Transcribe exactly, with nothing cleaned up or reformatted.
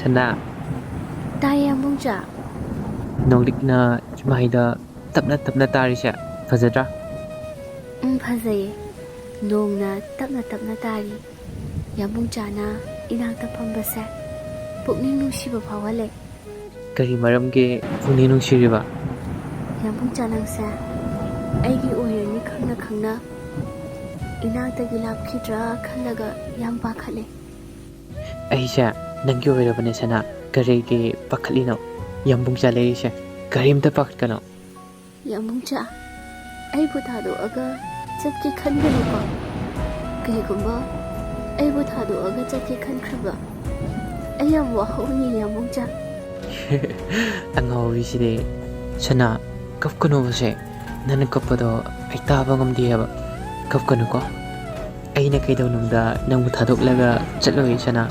ꯁꯅꯥ, ꯇꯥꯏꯌꯦ, ꯌꯥꯝꯕꯨꯡꯆꯥ꯫ ꯅꯣꯡꯂꯤꯛꯅ ꯏꯃꯥꯏꯗ ꯇꯞꯅ ꯇꯞꯅ ꯇꯥꯔꯤꯁꯦ ꯐꯖꯗ꯭ꯔꯥ? ꯎꯝ, ꯐꯖꯩꯌꯦ꯫ ꯅꯣꯡꯅ ꯇꯞꯅ ꯇꯞꯅ ꯇꯥꯔꯤ꯫ ꯌꯥꯝꯕꯨꯡꯆꯥꯅ ꯏꯅꯥꯛꯇ ꯐꯝꯕꯁꯦ ꯄꯨꯛꯅꯤꯡ ꯅꯨꯡꯁꯤꯕ ꯐꯥꯎꯍꯜꯂꯦ꯫ ꯀꯔꯤ ꯃꯔꯝꯒꯤ ꯄꯨꯛꯅꯤꯡ ꯅꯨꯡꯁꯤꯔꯤꯕ? ꯌꯥꯝꯕꯨꯡꯆꯥ, ꯅꯪꯁꯦ ꯑꯩꯒꯤ ꯑꯣꯏꯔꯅꯤ ꯈꯪꯅ ꯈꯪꯅ ꯏꯅꯥꯛꯇꯒꯤ ꯂꯥꯞꯈꯤꯗ꯭ꯔꯥ ꯈꯜꯂꯒ ꯌꯥꯝ ꯄꯥꯈꯠꯂꯦ꯫ ꯑꯩꯁꯦ ꯅꯪꯒꯤ ꯑꯣꯏꯔꯕꯅꯦ ꯁꯅꯥ, ꯀꯔꯤꯒꯤ ꯄꯥꯈꯠꯂꯤꯅꯣ? ꯌꯥꯝꯕꯨꯡꯆꯥ ꯂꯩꯔꯤꯁꯦ, ꯀꯔꯤꯝꯇ ꯄꯥꯈꯠꯀꯅꯣ꯫ ꯌꯥꯝꯕꯨꯡꯆꯥ, ꯑꯩꯕꯨ ꯊꯥꯗꯣꯛꯑꯒ ꯆꯠꯀꯦ ꯈꯟꯒꯅꯨꯀꯣ꯫ ꯀꯩꯒꯨꯝꯕ ꯑꯩꯕꯨ ꯊꯥꯗꯣꯛꯑꯒ ꯆꯠꯀꯦ ꯈꯟꯈ꯭ꯔꯕ, ꯑꯩ ꯌꯥꯝ ꯋꯥꯍꯧꯅꯤ, ꯌꯥꯝꯕꯨꯡꯆꯥ꯫ ꯑꯉꯥꯎꯕꯤꯁꯤꯗꯤ꯫ ꯁꯅꯥ, ꯀꯞꯀꯅꯣꯕꯁꯦ, ꯅꯪꯅ ꯀꯞꯄꯗꯣ ꯑꯩ ꯇꯥꯕ ꯉꯝꯗꯦ ꯍꯥꯏꯕ꯫ ꯀꯞꯀꯅꯨꯀꯣ꯫ ꯑꯩꯅ ꯀꯩꯗꯧꯅꯨꯡꯗ ꯅꯪꯕꯨ ꯊꯥꯗꯣꯛꯂꯒ ꯆꯠꯂꯣꯏ ꯁꯅꯥ꯫